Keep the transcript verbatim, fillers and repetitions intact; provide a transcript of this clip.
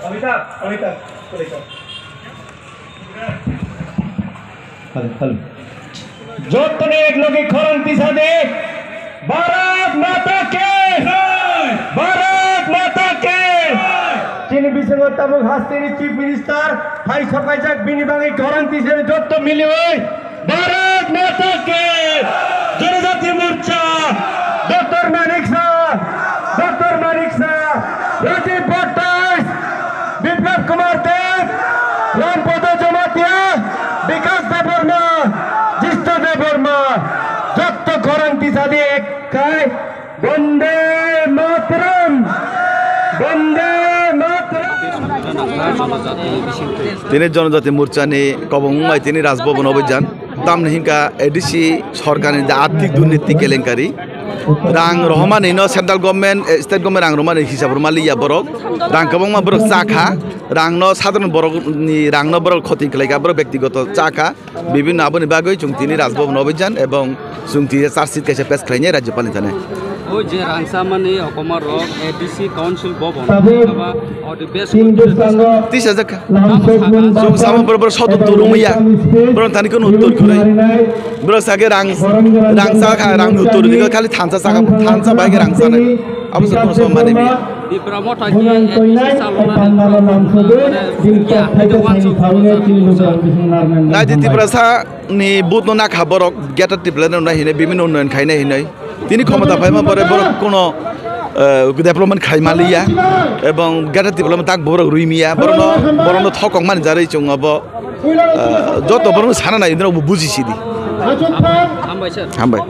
অমিতাভ, অমিতাভ, চলে যাও। Hello, hello. Jottoni ek loge khorang tisade, Bharat Mata ki jai! Bharat Mata ki jai! Chini bisingo tabuk hasteni Chief Minister phai sokaijak, bini bagwi khorang tisade jotto miliwi Bharat Mata ki jai! Janajati Morcha, Doctor Manik Saha, Doctor Manik Saha, Rajiv Bhattacharyya, Biplab Kumar Deb, Ram Podo Jamatia, Bikash Debbarma, Jishnu Debbarma, jotto khorang tisade ek kai, Bande Mataram, Bande Mataram. Tini Janajati Morcha ni kobong wngmai tini Raj Bhavan obijan. Tamni hinkha A D C sorkarni da arthik durniti kelenkari. Rang rohormani no central government, eh, state government rang rohormani hisab rwma liya borok. Rang kwbangma borok chakha. Rang no sadharon borok ni rang no borok khoti khlaikha, borok bektigoto chakha. Bibhinno aboni bagwi chwng tini Raj Bhavan obijan ebong chwng tini charge sheet kaisa pass khlainai Rajyapal ni thani. O je rangchakmani okoma rok A D C Council Bhavan, tabuk aba odi bes Hindustano Tisa jak. Lamsokmung Chwng sama borok borok sotto turung ya. Borok thani kono uttor kwrwi. Borok sake rang, rang chakha, rang uttor ni khali thansa chakha, thansa bai rang chanai. Abo se kono somani mi. Tipra motha ki A D C chalona Nai di Tiprasa ni booth no nakha borok Greater Tipraland no hinwi bibhinno unnayan khainai hinwi. Tini khomota phaima pore borok kono, eh, development khai maliya ebong Greater Tipraland tak borok rwimiya, borokno, borokno thokong mani jarwi chwng obo, eh, joto borokno sana nai, borok bo bujisidi. Hambai sir. Hambai.